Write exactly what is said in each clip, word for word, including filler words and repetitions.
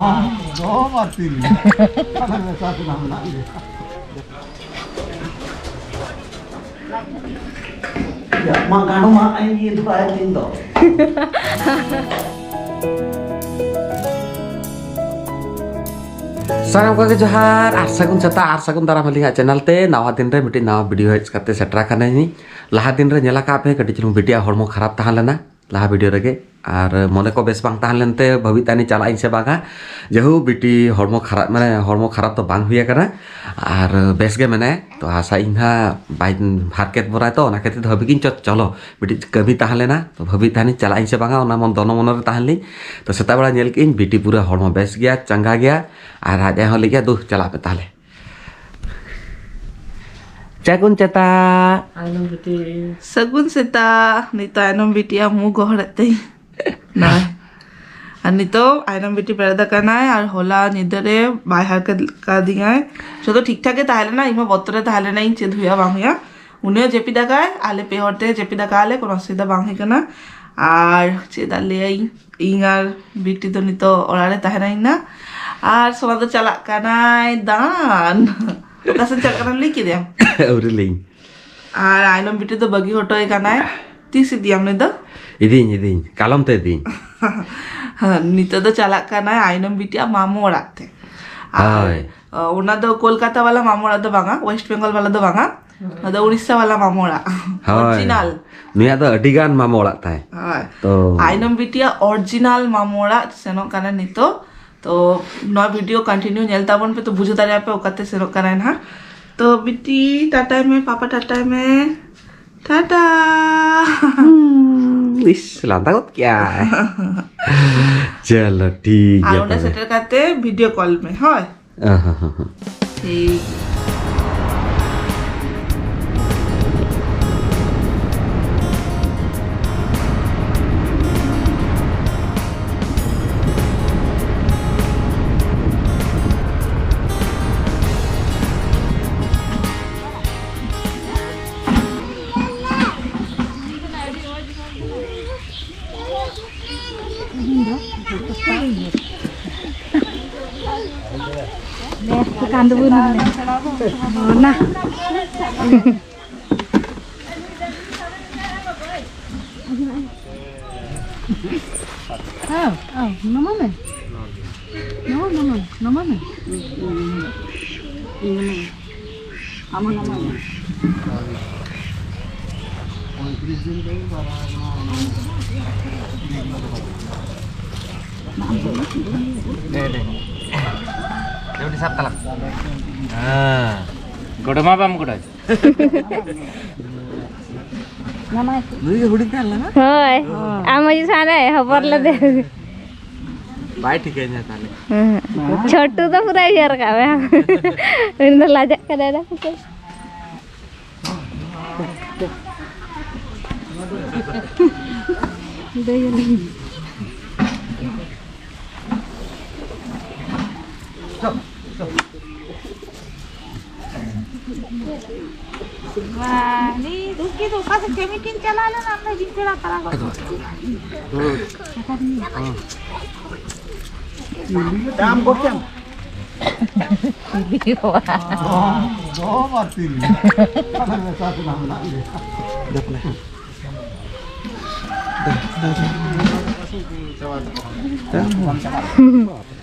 ᱡᱚᱢ ᱟᱨ ᱛᱤᱨᱤ᱾ ᱟᱞᱮ ᱢᱮᱥᱟ ᱛᱮ ᱱᱟᱢ ᱱᱟᱜ ᱜᱮ᱾ ᱭᱟ, ᱢᱟ ᱜᱟᱸᱰᱚ ᱢᱟ ᱟᱭ ᱜᱮ ᱫᱩ ᱟᱭ ᱛᱤᱱ ᱫᱚ᱾ ᱥᱟᱱᱟᱢ ᱠᱚᱜᱮ ᱡᱚᱦᱟᱨ ᱟᱨ ᱥᱟᱹᱜᱩᱱ ᱥᱮᱛᱟᱜ ᱟᱨ ᱥᱟᱹᱜᱩᱱ ᱫᱟᱨᱟᱢ ᱟᱹᱞᱤᱧᱟᱜ ᱪᱮᱱᱮᱞ ᱛᱮ᱾ ᱱᱟᱣᱟ ᱫᱤᱱ ᱨᱮ ᱢᱤᱫᱴᱤᱡ ᱱᱟᱣᱟ ᱵᱷᱤᱰᱤᱭᱳ ᱦᱮᱡ ᱠᱟᱛᱮ ᱥᱮᱴᱮᱨ ᱟᱠᱟᱱᱟᱹᱧ᱾ ᱞᱟᱦᱟ ᱫᱤᱱ ᱨᱮ ᱧᱮᱞ ᱟᱠᱟᱫ ᱯᱮ ᱠᱟᱹᱴᱤᱡ ᱪᱩᱞᱩᱝ ᱵᱤᱴᱤᱭᱟᱜ ᱦᱚᱲᱢᱚ ᱠᱷᱟᱨᱟᱯ ᱛᱟᱦᱮᱸ ᱞᱮᱱᱟ ᱞᱟᱦᱟ ᱵᱷᱤᱰᱤᱭᱳ ᱨᱮᱜᱮ, ᱟᱨ ᱢᱚᱱᱮ ᱠᱚ ᱵᱮᱥ ᱵᱟᱝ ᱛᱟᱦᱮᱸ ᱞᱮᱱᱛᱮ ᱵᱷᱟᱹᱵᱤ ᱛᱟᱦᱮᱱᱤᱧ ᱪᱟᱞᱟᱜ ᱟᱹᱧ ᱥᱮ ᱵᱟᱝᱟ᱾ ᱡᱟᱭᱦᱳᱠ, ᱵᱤᱴᱤ ᱦᱚᱲᱢᱚ ᱠᱷᱟᱨᱟᱯ, ᱢᱟᱱᱮ ᱦᱚᱲᱢᱚ ᱠᱷᱟᱨᱟᱯ ᱫᱚ ᱵᱟᱝ ᱦᱩᱭ ᱟᱠᱟᱱᱟ, ᱟᱨ ᱵᱮᱥ ᱜᱮ ᱢᱮᱱᱟᱭᱟ᱾ ᱛᱚ ᱟᱥᱟᱭᱟᱹᱧ ᱦᱟᱸᱜ ᱵᱟᱭ ᱦᱟᱨᱠᱮᱛ ᱵᱚᱨᱟᱭ, ᱛᱚ ᱚᱱᱟ ᱠᱷᱟᱹᱛᱤᱨ ᱛᱮ ᱵᱷᱟᱹᱵᱤ ᱠᱤᱱ ᱪᱚ ᱪᱚᱞᱚ ᱢᱤᱫᱴᱤᱡ ᱠᱟᱹᱢᱤ ᱛᱟᱦᱮᱸ ᱞᱮᱱᱟ, ᱛᱚ ᱵᱷᱟᱹᱵᱤ ᱛᱟᱦᱮᱱᱤᱧ ᱪᱟᱞᱟᱜ ᱟᱹᱧ ᱥᱮ ᱵᱟᱝᱟ, ᱚᱱᱟ ᱢᱚᱱ ᱫᱚᱱᱚ ᱢᱚᱱᱮ ᱨᱮ ᱛᱟᱦᱮᱸ ᱞᱤᱧ᱾ ᱛᱚ ᱥᱮᱛᱟᱜ ᱵᱮᱲᱟ ᱧᱮᱞ ᱠᱮᱫᱟᱹᱧ ᱵᱤᱴᱤ ᱯᱩᱨᱟᱹ ᱦᱚᱲᱢᱚ ᱵᱮᱥ ᱜᱮᱭᱟ, ᱪᱟᱸᱜᱟ ᱜᱮᱭᱟ, ᱟᱨ ᱟᱡ ᱟᱭᱳ ᱦᱚᱸ ᱞᱟᱹᱭ ᱠᱮᱫᱟ, "ᱫᱩ ᱪᱟᱞᱟᱜ ᱯᱮ ᱛᱟᱦᱞᱮ᱾" ᱥᱟᱹᱜᱩᱱ ᱥᱮᱛᱟᱜ᱾ ᱟᱭᱱᱚᱢ ᱵᱤᱴᱤ᱾ ᱥᱟᱹᱜᱩᱱ ᱥᱮᱛᱟᱜ᱾ ᱱᱤᱛᱚᱜ ᱟᱭᱱᱚᱢ ᱵᱤᱴᱤᱭᱟᱜ ᱢᱩ ᱜᱚᱦᱚᱲᱮᱫ ᱛᱤᱧ᱾ ᱱᱚᱜᱼᱚᱭ᱾ ᱟᱨ ᱱᱤᱛᱚᱜ ᱟᱭᱱᱚᱢ ᱵᱤᱴᱤ ᱵᱮᱨᱮᱫ ᱟᱠᱟᱱᱟᱭ, ᱟᱨ ᱦᱚᱞᱟ ᱧᱤᱫᱟᱹ ᱨᱮ ᱵᱟᱭ ᱦᱟᱨᱠᱮᱛ ᱠᱟᱫᱤᱧᱟᱭ᱾ ᱡᱚᱛᱚ ᱴᱷᱤᱠ ᱴᱷᱟᱠ ᱜᱮ ᱛᱟᱦᱮᱸ ᱞᱮᱱᱟ, ᱤᱧ ᱢᱟ ᱵᱚᱛᱚᱨ ᱨᱮ ᱛᱟᱦᱮᱸ ᱞᱮᱱᱟᱧ ᱪᱮᱫ ᱦᱩᱭᱩᱜᱼᱟ ᱵᱟᱝ ᱦᱩᱭᱩᱜᱼᱟ᱾ ᱩᱱᱤ ᱦᱚᱸ ᱡᱟᱹᱯᱤᱫ ᱟᱠᱟᱫᱟᱭ, ᱟᱞᱮ ᱯᱮ ᱦᱚᱲ ᱛᱮ ᱡᱟᱹᱯᱤᱫ ᱟᱠᱟᱫ ᱟᱞᱮ, ᱠᱳᱱᱳ ᱚᱥᱩᱵᱤᱫᱷᱟ ᱵᱟᱝ ᱦᱩᱭ ᱠᱟᱱᱟ᱾ ᱟᱨ ᱪᱮᱫ ᱟᱜ ᱞᱟᱹᱭᱟᱹᱧ, ᱤᱧ ᱟᱨ ᱵᱤᱴᱤ ᱫᱚ ᱱᱤᱛᱚᱜ ᱚᱲᱟᱜ ᱨᱮ ᱛᱟᱦᱮᱱᱟᱭ ᱱᱟ᱾ ᱟᱨ ᱥᱳᱱᱟ ᱫᱚ ᱪᱟᱞᱟᱜ ᱠᱟᱱᱟᱭ ᱫᱟᱬᱟᱱ᱾ ᱚᱠᱟ ᱥᱮᱫ ᱪᱟᱞᱟᱜ ᱠᱟᱱᱟᱢ ᱞᱟᱹᱭ ᱠᱮᱫᱮᱭᱟᱢ? ᱟᱹᱣᱨᱤ ᱞᱟᱹᱭᱟᱹᱧ᱾ ᱟᱨ ᱟᱭᱱᱚᱢ ᱵᱤᱴᱤ ᱫᱚ ᱵᱟᱹᱜᱤ ᱦᱚᱴᱚᱭ ᱠᱟᱱᱟᱭ᱾ ᱛᱤᱥ ᱤᱫᱤᱭᱟᱢ ᱱᱩᱭ ᱫᱚ? ᱤᱫᱤᱧ, ᱤᱫᱤᱧ, ᱠᱟᱞᱚᱢ ᱛᱮ ᱤᱫᱤᱧ᱾ ᱦᱮᱸ, ᱱᱤᱛᱚᱜ ᱫᱚ ᱪᱟᱞᱟᱜ ᱠᱟᱱᱟᱭ ᱟᱭᱱᱚᱢ ᱵᱤᱴᱤᱭᱟᱜ ᱢᱟᱢᱚ ᱚᱲᱟᱜ ᱛᱮ᱾ ᱟᱨ, ᱦᱳᱭ᱾ ᱚ, ᱚᱱᱟ ᱫᱚ ᱠᱳᱞᱠᱟᱛᱟ ᱵᱟᱞᱟ ᱢᱟᱢᱚ ᱚᱲᱟᱜ ᱫᱚ ᱵᱟᱝᱟ, ᱳᱭᱮᱥᱴ ᱵᱮᱝᱜᱚᱞ ᱵᱟᱞᱟ ᱫᱚ ᱵᱟᱝᱟ, ᱚᱱᱟ ᱫᱚ ᱩᱲᱤᱥᱥᱟ ᱵᱟᱞᱟ ᱢᱟᱢᱚ ᱚᱲᱟᱜ᱾ ᱦᱳᱭ᱾ ᱚᱨᱤᱡᱤᱱᱟᱞ᱾ ᱱᱩᱭᱟᱜ ᱫᱚ ᱟᱹᱰᱤ ᱜᱟᱱ ᱢᱟᱢᱚ ᱚᱲᱟᱜ ᱛᱟᱭ᱾ ᱦᱳᱭ᱾ ᱛᱚ ᱟᱭᱱᱚᱢ ᱵᱤᱴᱤᱭᱟᱜ ᱚᱨᱤᱡᱤᱱᱟᱞ ᱢᱟᱢᱚ ᱚᱲᱟᱜ ᱥᱮᱱᱚᱜ ᱠᱟᱱᱟ ᱱᱤᱛᱚᱜ᱾ ᱛᱚ ᱱᱚᱣᱟ ᱵᱷᱤᱰᱤᱭᱳ ᱠᱚᱱᱴᱤᱱᱤᱭᱩ ᱧᱮᱞ ᱛᱟᱵᱚᱱ ᱯᱮ, ᱛᱚ ᱵᱩᱡᱷᱟᱹᱣ ᱫᱟᱲᱮᱭᱟᱜ ᱯᱮ ᱚᱠᱟᱛᱮ ᱥᱮᱱᱚᱜ ᱠᱟᱱᱟᱭ ᱱᱟᱦᱟᱜ᱾ ᱛᱚ ᱵᱤᱴᱤ ᱴᱟᱴᱟᱭ ᱢᱮ, ᱯᱟᱯᱟ ᱴᱟᱴᱟᱭ ᱢᱮ, ᱴᱟᱴᱟ᱾ ᱦᱩᱸ, ᱤᱥ, ᱞᱟᱸᱫᱟ ᱜᱚᱫ ᱠᱮᱜᱼᱟᱭ᱾ ᱪᱚᱞᱚ, ᱴᱷᱤᱠ ᱟᱨ ᱜᱮᱭᱟ ᱚᱸᱰᱮ ᱛᱚᱵᱮ᱾ ᱥᱮᱴᱮᱨ ᱠᱟᱛᱮ ᱵᱷᱤᱰᱤᱭᱳ ᱠᱚᱞ ᱢᱮ, ᱦᱳᱭ᱾ ᱚ, ᱦᱚᱸ, ᱦᱚᱸ, ᱦᱚᱸ᱾ ᱴᱷᱤᱠ᱾ ᱵᱮᱥ ᱠᱟᱱ ᱫᱚᱵᱚᱱ ᱚᱱᱟ᱾ ᱦᱮᱸ, ᱦᱮᱸ, ᱱᱚᱢᱟ ᱢᱮ᱾ ᱱᱚᱢᱟ, ᱱᱚᱢᱟ, ᱱᱚᱢᱟ ᱢᱮ᱾ ᱟᱢ ᱦᱚᱸ ᱱᱚᱢᱟ ᱢᱮ᱾ ᱫᱮ, ᱫᱮ᱾ ᱫᱮ, ᱩᱱᱤ ᱥᱟᱵ ᱛᱟᱞᱟᱝ᱾ ᱦᱮᱸ᱾ ᱜᱚᱰᱚ ᱢᱟ ᱵᱟᱢ ᱜᱚᱰᱚᱭ᱾ ᱱᱩᱭ ᱜᱮ ᱦᱩᱰᱤᱧ ᱛᱟᱦᱮᱸ ᱞᱮᱱᱟ? ᱦᱳᱭ᱾ ᱟᱢ ᱢᱟᱹᱡᱷᱤ ᱥᱟᱶ ᱨᱮ ᱦᱚᱵᱚᱨ ᱞᱮᱫᱮ᱾ ᱵᱟᱭ ᱴᱷᱤᱠᱟᱹᱧᱟ ᱛᱟᱦᱞᱮ᱾ ᱦᱩᱸ᱾ ᱪᱷᱳᱴᱩ ᱫᱚ ᱯᱩᱨᱟᱹ ᱩᱭᱦᱟᱹᱨ ᱠᱟᱜ ᱢᱮ᱾ ᱩᱱᱤ ᱫᱚ ᱞᱟᱡᱟᱜ ᱠᱟᱱᱟᱭ ᱫᱟ᱾ ᱫᱟᱹᱭ ᱟᱞᱮ᱾ ᱵᱟᱝ, ᱱᱤ ᱫᱩᱠᱤ ᱫᱚ ᱚᱠᱟ ᱥᱮᱫ ᱠᱟᱹᱢᱤ ᱠᱤᱱ ᱪᱟᱞᱟᱣ ᱞᱮᱱᱟ, ᱚᱸᱰᱮ ᱵᱤᱱ ᱯᱮᱲᱟ ᱛᱟᱨᱟ ᱜᱚᱫ᱾ ᱫᱟᱢ ᱠᱚ ᱪᱮᱫ? ᱫᱚ ᱵᱟᱹᱲᱛᱤ ᱞᱮᱱᱟ᱾ ᱟᱫᱚ ᱢᱮᱥᱟ ᱛᱮ ᱵᱟᱝ ᱢᱮᱱᱟᱜ ᱞᱮᱭᱟ᱾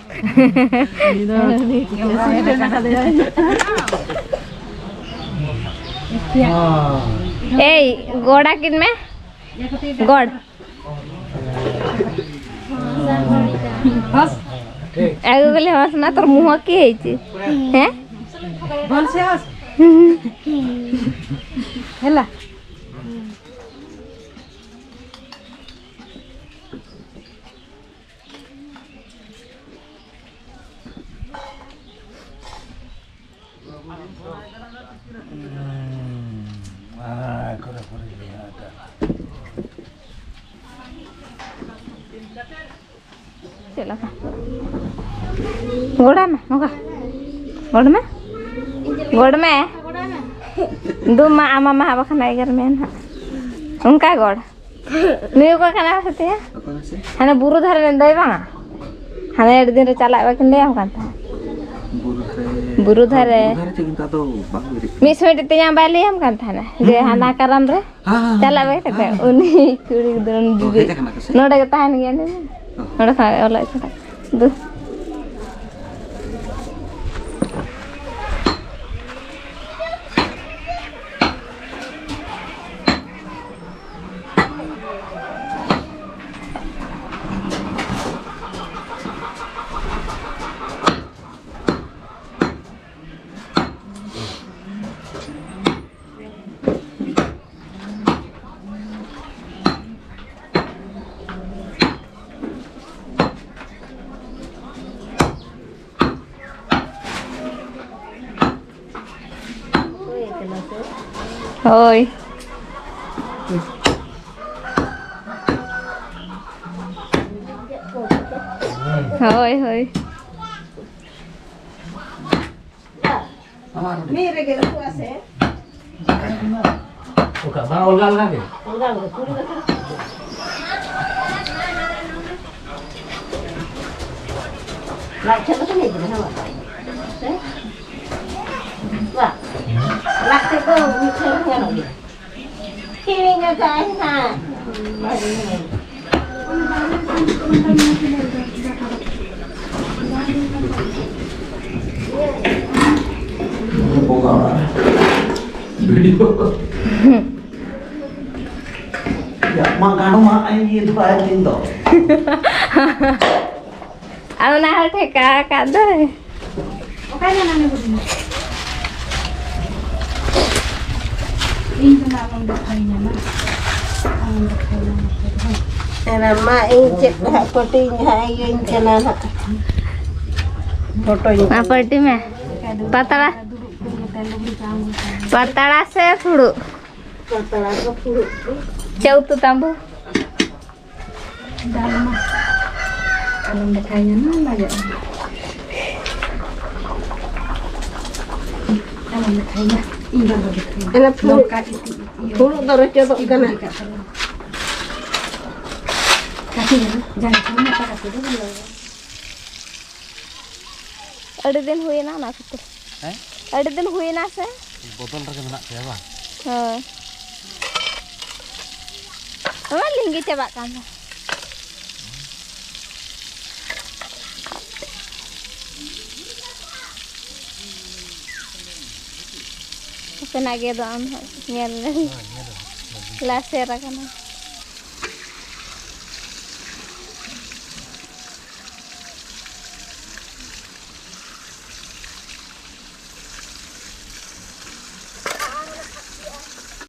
ᱮᱭ, ᱜᱚᱲ ᱟᱹᱠᱤᱱ ᱢᱮ᱾ ᱜᱚᱲ᱾ ଆଗକୁ ଗଲେ ହସ୍ ନା, ତୋର ମୁହଁ କିଏ ହେଇଛି? ହେଁ? ଭଲସେ ହସ୍। ହେଲା। ᱪᱮᱫ ᱞᱮᱠᱟ? ᱜᱚᱲᱟᱭ ᱢᱮ, ᱱᱚᱝᱠᱟ᱾ ᱜᱚᱲ ᱢᱮ᱾ ᱜᱚᱲ ᱢᱮ᱾ ᱫᱩ ᱢᱟ, ᱟᱢ ᱢᱟ ᱦᱟᱸᱜ ᱵᱟᱠᱷᱟᱱ ᱮᱜᱮᱨ ᱢᱮ ᱱᱟᱦᱟᱜ᱾ ᱚᱱᱠᱟ ᱜᱚᱲ᱾ ᱱᱩᱭ ᱚᱠᱚᱭ ᱠᱟᱱᱟ ᱥᱮ ᱛᱮᱭᱟ? ᱚᱠᱚᱭ ᱥᱮ? ᱦᱟᱱᱮ ᱵᱩᱨᱩ ᱫᱷᱟᱨᱮ ᱨᱮᱱ ᱫᱟᱹᱭ ᱵᱟᱝᱟ? ᱦᱟᱱᱮ ᱟᱹᱰᱤ ᱫᱤᱱ ᱨᱮ ᱪᱟᱞᱟᱜ ᱵᱟᱠᱤᱱ ᱞᱟᱹᱭᱟᱢ ᱠᱟᱱ ᱛᱟᱦᱮᱸᱫ᱾ ᱵᱩᱨᱩ ᱫᱷᱟᱨᱮ᱾ ᱵᱩᱨᱩ ᱫᱷᱟᱨᱮ᱾ ᱵᱩᱨᱩ ᱫᱷᱟᱨᱮ ᱪᱮᱫ ᱠᱤᱱᱛᱩ ᱟᱫᱚ ᱵᱟᱝ ᱵᱮᱨᱮᱫ ᱠᱟᱱᱟ᱾ ᱢᱤᱫ ᱥᱚᱢᱚᱭ ᱛᱮᱧᱟᱝ ᱵᱟᱭ ᱞᱟᱹᱭᱟᱢ ᱠᱟᱱ ᱛᱟᱦᱮᱱᱟ ᱡᱮ ᱦᱩᱸ᱾ ᱦᱟᱱᱟ ᱠᱟᱨᱟᱢ ᱨᱮ ᱦᱮᱸ, ᱦᱮᱸ, ᱪᱟᱞᱟᱜ ᱦᱮᱸ, ᱵᱟᱭ ᱠᱟᱛᱮ ᱦᱮᱸ᱾ ᱩᱱᱤ ᱠᱩᱲᱤ ᱜᱤᱫᱽᱨᱟᱹ ᱩᱱᱤ ᱚ, ᱡᱩᱫᱤ ᱦᱮᱡ ᱟᱠᱟᱱᱟ ᱠᱚ ᱥᱮ? ᱱᱚᱰᱮ ᱜᱮ ᱛᱟᱦᱮᱱ ᱜᱮᱭᱟ ᱩᱱᱤ᱾ ᱚ᱾ ᱱᱚᱰᱮ ᱠᱷᱚᱱᱟᱜ ᱚᱞᱚᱜ ᱪᱟᱞᱟᱜ᱾ ᱫᱩ᱾ ᱦᱳᱭ᱾ ᱦᱳᱭ, ᱦᱳᱭ᱾ ᱢᱤᱫ ᱨᱮᱜᱮ ᱩᱛᱩᱜᱼᱟ ᱥᱮ? ᱚᱠᱟ? ᱵᱟᱝ, ᱚᱞᱜᱟ ᱚᱞᱜᱟ ᱜᱮ? ᱚᱞᱜᱟ ᱚᱞᱜᱟ, ᱯᱩᱨᱟᱹ ᱠᱟᱛᱷᱟ᱾ ᱞᱟᱡ ᱴᱷᱮᱱ ᱫᱚ ᱢᱤᱫ ᱫᱤᱱ ᱦᱚᱸ ᱵᱟᱝ᱾ ᱥᱮ? ᱵᱟᱝ᱾ ᱞᱟᱡ ᱛᱮᱫ ᱫᱚ ᱢᱤᱫ ᱴᱷᱮᱱ ᱦᱚᱸ ᱜᱟᱱᱚᱜ ᱜᱮᱭᱟ᱾ ᱠᱤᱨᱤᱧ ᱟᱠᱟᱫ ᱟᱹᱧ ᱦᱟᱸᱜ᱾ ᱵᱚᱸᱜᱟ ᱚᱲᱟᱜ ᱨᱮ᱾ ᱵᱷᱤᱰᱤᱭᱳ᱾ ᱭᱟ, ᱢᱟ ᱜᱟᱱᱚᱜ ᱢᱟ, ᱟᱭ ᱤᱭᱟᱹ ᱫᱚ ᱵᱟᱭ ᱫᱤᱱ ᱫᱚ᱾ ᱟᱨ ᱚᱱᱟ ᱦᱚᱸ ᱴᱷᱮᱠᱟ ᱟᱠᱟᱫ ᱫᱚᱭ᱾ ᱚᱠᱟᱭ ᱱᱟ ᱱᱟᱱᱩ ᱵᱩᱰᱷᱤ? ᱤᱧ ᱫᱚ ᱱᱟᱜ ᱟᱞᱚᱢ ᱫᱮᱠᱷᱟᱣᱤᱧᱟ ᱱᱟ᱾ ᱟᱞᱚᱢ ᱫᱮᱠᱷᱟᱣᱤᱧᱟ ᱱᱚᱛᱮ ᱫᱚ᱾ ᱮᱱᱟ ᱢᱟ ᱤᱧ ᱪᱮᱫ ᱦᱟᱸᱜ ᱯᱟᱹᱴᱤᱧ ᱦᱟᱸᱜ ᱤᱭᱟᱹᱧ ᱠᱟᱱᱟ ᱱᱟᱜ᱾ ᱯᱷᱳᱴᱳᱧ ᱢᱟ ᱯᱟᱹᱴᱤ ᱢᱮ᱾ ᱯᱟᱛᱲᱟ᱾ ᱫᱩᱲᱩᱵ ᱠᱚ ᱢᱮᱛᱟ ᱞᱩᱜᱽᱲᱤ ᱠᱚ ᱟᱬᱜᱚ ᱠᱚᱣᱟ᱾ ᱯᱟᱛᱲᱟ ᱥᱮ ᱯᱷᱩᱲᱩᱜ? ᱯᱟᱛᱲᱟ ᱠᱚ ᱯᱷᱩᱲᱩᱜ ᱠᱚ᱾ ᱪᱮᱫ ᱩᱛᱩ ᱛᱟᱢ ᱵᱩ? ᱰᱟᱞᱢᱟ᱾ ᱟᱞᱚᱢ ᱫᱮᱠᱷᱟᱣᱤᱧᱟ ᱱᱟ, ᱞᱟᱡᱟᱜ ᱟᱹᱧ᱾ ᱟᱞᱚᱢ ᱫᱮᱠᱷᱟᱣᱤᱧᱟ᱾ ᱤᱧ ᱵᱟᱵᱟ ᱫᱮᱠᱷᱟᱣᱤᱧᱟ᱾ ᱮᱱᱟ ᱯᱷᱩᱲᱩᱜ᱾ ᱱᱚᱝᱠᱟ ᱤᱛᱤᱡ ᱤᱛᱤᱡ᱾ ᱯᱷᱩᱲᱩᱜ ᱫᱚ ᱨᱚᱪᱚᱫᱚᱜ ᱠᱟᱱᱟ᱾ ᱠᱟᱹᱴᱤᱡ ᱨᱮ ᱡᱟᱦᱟᱸ ᱠᱚ ᱢᱮᱛᱟ ᱠᱟᱛᱮ ᱫᱚ ᱵᱚᱞᱚ᱾ ᱟᱹᱰᱤ ᱫᱤᱱ ᱦᱩᱭᱮᱱᱟ ᱚᱱᱟ ᱠᱷᱟᱹᱛᱤᱨ᱾ ᱦᱮᱸ? ᱟᱹᱰᱤ ᱫᱤᱱ ᱦᱩᱭᱮᱱᱟ ᱥᱮ? ᱵᱚᱫᱚᱞ ᱨᱮᱜᱮ ᱢᱮᱱᱟᱜ ᱯᱮᱭᱟ ᱵᱟᱝ? ᱦᱳᱭ᱾ ᱟᱢᱟᱜ ᱞᱤᱸᱜᱤ ᱪᱟᱵᱟᱜ ᱠᱟᱱ ᱛᱟᱢᱟ᱾ ᱟᱯᱮᱱᱟᱜ ᱜᱮ ᱫᱚ ᱟᱢ ᱦᱟᱸᱜ ᱧᱮᱞ ᱢᱮ᱾ ᱦᱳᱭ, ᱧᱮᱞ ᱢᱮ᱾ ᱞᱟᱥᱮᱨ ᱟᱠᱟᱱᱟ᱾